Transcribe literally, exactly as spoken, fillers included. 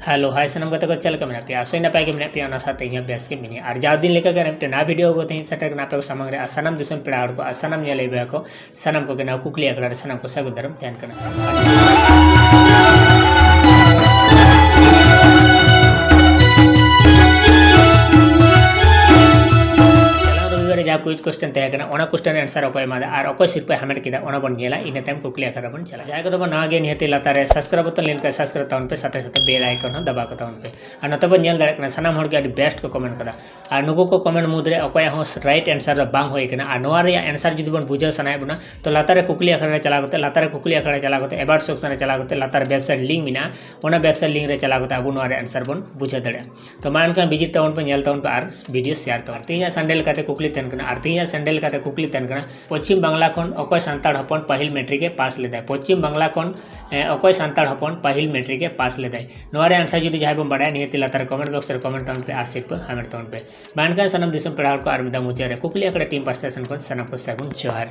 Hello, ᱦᱟᱭ ᱥᱟᱱᱟᱢ ᱜᱟᱛᱮ ᱠᱚ, ᱪᱮᱫ ᱞᱮᱠᱟ ᱢᱮᱱᱟᱜ ᱯᱮᱭᱟ? ᱟᱥᱟᱭ ᱱᱟᱯᱟᱭ ᱜᱮ ᱢᱮᱱᱟᱜ ᱯᱮᱭᱟ, ᱚᱱᱟ ᱥᱟᱶᱛᱮ ᱤᱧ ᱦᱚᱸ ᱵᱮᱥ ᱜᱮ ᱢᱤᱱᱟᱹᱧᱟ᱾ ᱟᱨ ᱡᱟᱣ ᱫᱤᱱ ᱞᱮᱠᱟ ᱜᱮ ᱟᱨ ᱢᱤᱫᱴᱮᱱ ᱱᱟᱣᱟ ᱵᱷᱤᱰᱤᱭᱳ ᱟᱹᱜᱩ ᱠᱟᱛᱮ ᱤᱧ ᱥᱮᱴᱮᱨ ᱠᱟᱱᱟ ᱟᱯᱮ ᱠᱚ ᱥᱟᱢᱟᱝ ᱨᱮ᱾ ᱟᱨ ᱥᱟᱱᱟᱢ ᱫᱤᱥᱚᱢ ᱯᱮᱲᱟ ᱦᱚᱲ ᱠᱚ ᱟᱨ ᱥᱟᱱᱟᱢ ᱧᱮᱞ ᱵᱚᱭᱦᱟ ᱠᱚ ᱥᱟᱱᱟᱢ ᱠᱚᱜᱮ ᱱᱚᱣᱟ ᱠᱩᱠᱞᱤ ᱟᱠᱷᱲᱟ ᱨᱮ ᱥᱟᱱᱟᱢ ᱠᱚ ᱥᱟᱹᱜᱩᱱ ᱫᱟᱨᱟᱢ ᱛᱟᱦᱮᱱ ᱠᱟᱱᱟ᱾ ᱪᱟᱞᱟᱣ ᱨᱚᱵᱤᱵᱟᱨ ᱨᱮ ᱡᱟᱦᱟᱸ ᱠᱩᱭᱤᱡ ᱠᱚᱥᱪᱮᱱ ᱛᱟᱦᱮᱸ ᱠᱟᱱᱟ, ᱚᱱᱟ ᱠᱚᱥᱪᱮᱱ ᱨᱮ ᱟᱱᱥᱟᱨ ᱚᱠᱚᱭ ᱮᱢᱟᱫᱟ ᱟᱨ ᱚᱠᱚᱭ ᱥᱤᱨᱯᱟᱹᱭ ᱦᱟᱢᱮᱴ ᱠᱮᱫᱟ, ᱚᱱᱟ ᱵᱚᱱ ᱧᱮᱞᱟ᱾ ᱤᱱᱟᱹ ᱛᱟᱭᱚᱢ ᱠᱩᱠᱞᱤ ᱟᱠᱷᱲᱟ ᱨᱮᱵᱚᱱ ᱪᱟᱞᱟᱜᱼᱟ᱾ ᱡᱟᱦᱟᱸᱭ ᱠᱚᱫᱚ ᱵᱚᱱ ᱱᱟᱣᱟ ᱜᱮᱭᱟ, ᱱᱤᱦᱟᱹᱛᱤ ᱞᱟᱛᱟᱨ ᱨᱮ ᱥᱟᱵᱥᱠᱨᱟᱭᱤᱵ ᱵᱚᱛᱚᱱ ᱞᱮᱱᱠᱷᱟᱱ ᱥᱟᱵᱥᱠᱨᱟᱭᱤᱵ ᱛᱟᱵᱚᱱ ᱯᱮ, ᱥᱟᱛᱷᱮ ᱥᱟᱛᱷᱮ ᱵᱮᱞ ᱟᱭᱠᱚᱱ ᱦᱚᱸ ᱫᱟᱵᱟᱣ ᱠᱟᱛᱟᱵᱚᱱ ᱯᱮ᱾ ᱟᱨ ᱱᱚᱛᱮ ᱵᱚᱱ ᱧᱮᱞ ᱫᱟᱲᱮᱭᱟᱜ ᱠᱟᱱᱟ, ᱥᱟᱱᱟᱢ ᱦᱚᱲ ᱜᱮ ᱟᱹᱰᱤ ᱵᱮᱥᱴ ᱠᱚ ᱠᱚᱢᱮᱱᱴ ᱠᱟᱫᱟ᱾ ᱟᱨ ᱱᱩᱠᱩ ᱠᱚ ᱠᱚᱢᱮᱱᱴ ᱢᱩᱫᱽᱨᱮ ᱚᱠᱚᱭᱟᱜ ᱦᱚᱸ ᱨᱟᱭᱤᱴ ᱟᱱᱥᱟᱨ ᱫᱚ ᱵᱟᱝ ᱦᱩᱭ ᱠᱟᱱᱟ᱾ ᱟᱨ ᱱᱚᱣᱟ ᱨᱮᱭᱟᱜ ᱟᱱᱥᱟᱨ ᱡᱩᱫᱤ ᱵᱚᱱ ᱵᱩᱡᱷᱟᱹᱣ ᱥᱟᱱᱟᱭᱮᱫ ᱵᱚᱱᱟ, ᱛᱚ ᱞᱟᱛᱟᱨ ᱨᱮ ᱠᱩᱠᱞᱤ ᱟᱠᱷᱲᱟ ᱨᱮ ᱪᱟᱞᱟᱣ ᱠᱟᱛᱮ, ᱞᱟᱛᱟᱨ ᱨᱮ ᱠᱩᱠᱞᱤ ᱟᱠᱷᱲᱟ ᱨᱮ ᱪᱟᱞᱟᱣ ᱠᱟᱛᱮ, ᱮᱵᱟᱣᱩᱴ ᱥᱮᱠᱥᱚᱱ ᱨᱮ ᱪᱟᱞᱟᱣ ᱠᱟᱛᱮ, ᱞᱟᱛᱟᱨ ᱨᱮ ᱣᱮᱵᱥᱟᱭᱤᱴ ᱞᱤᱝᱠ ᱢᱮᱱᱟᱜᱼᱟ, ᱚᱱᱟ ᱣᱮᱵᱥᱟᱭᱤᱴ ᱞᱤᱝᱠ ᱨᱮ ᱪᱟᱞᱟᱣ ᱠᱟᱛᱮ ᱟᱵᱚ ᱱᱚᱣᱟ ᱨᱮᱭᱟᱜ ᱟᱱᱥᱟᱨ ᱵᱚᱱ ᱵᱩᱡᱷᱟᱹᱣ ᱫᱟᱲᱮᱭᱟᱜᱼᱟ᱾ ᱛᱚ ᱢᱟ ᱮᱱᱠᱷᱟᱱ ᱵᱷᱤᱡᱤᱴ ᱛᱟᱵᱚᱱ ᱯᱮ, ᱧᱮᱞ ᱛᱟᱵᱚᱱ ᱯᱮ ᱟᱨ ᱵᱷᱤᱰᱤᱭᱳ ᱥᱮᱭᱟᱨ ᱛᱟᱵᱚᱱ᱾ ᱟᱨ ᱛᱮᱦᱮᱧᱟᱜ ᱥᱟᱱᱰᱮ ᱞᱮᱠᱟᱛᱮ ᱠᱩᱠᱞᱤ ᱛᱟᱦᱮᱱ ᱠᱟᱱᱟ, ᱟᱨ ᱛᱮᱦᱮᱧᱟᱜ ᱥᱟᱱᱰᱮ ᱞᱮᱠᱟᱛᱮ ᱠᱩᱠᱞᱤ ᱛᱟᱦᱮᱱ ᱠᱟᱱᱟ, ᱯᱚᱪᱷᱤᱢ ᱵᱟᱝᱞᱟ ᱠᱷᱚᱱ ᱚᱠᱚᱭ ᱥᱟᱱᱛᱟᱲ ᱦᱚᱯᱚᱱ ᱯᱟᱹᱦᱤᱞ ᱢᱮᱴᱨᱤᱠ ᱮ ᱯᱟᱥ ᱞᱮᱫᱟᱭ? ᱯᱚᱪᱷᱤᱢ ᱵᱟᱝᱞᱟ ᱠᱷᱚᱱ, ᱮ, ᱚᱠᱚᱭ ᱥᱟᱱᱛᱟᱲ ᱦᱚᱯᱚᱱ ᱯᱟᱹᱦᱤᱞ ᱢᱮᱴᱨᱤᱠ ᱮ ᱯᱟᱥ ᱞᱮᱫᱟᱭ? ᱱᱚᱣᱟ ᱨᱮᱭᱟᱜ ᱟᱱᱥᱟᱨ ᱡᱩᱫᱤ ᱡᱟᱦᱟᱸᱭ ᱵᱚᱱ ᱵᱟᱲᱟᱭᱟ, ᱱᱤᱦᱟᱹᱛᱤ ᱞᱟᱛᱟᱨ ᱨᱮ ᱠᱚᱢᱮᱱᱴ ᱵᱚᱠᱥ ᱨᱮ ᱠᱚᱢᱮᱱᱴ ᱛᱟᱵᱚᱱ ᱯᱮ ᱟᱨ ᱥᱤᱨᱯᱟᱹ ᱦᱟᱢᱮᱴ ᱛᱟᱵᱚᱱ ᱯᱮ᱾ ᱢᱟ ᱮᱱᱠᱷᱟᱱ ᱥᱟᱱᱟᱢ ᱫᱤᱥᱚᱢ ᱯᱮᱲᱟ ᱦᱚᱲ ᱠᱚ ᱟᱨ ᱢᱤᱫ ᱫᱷᱟᱣ ᱢᱩᱪᱟᱹᱫ ᱨᱮ ᱠᱩᱠᱞᱤ ᱟᱠᱷᱲᱟ ᱴᱤᱢ ᱯᱟᱥᱴᱟ ᱥᱮᱱ ᱠᱷᱚᱱ ᱥᱟᱱᱟᱢ ᱠᱚ ᱥᱟᱹᱜᱩᱱ ᱡᱚᱦᱟᱨ᱾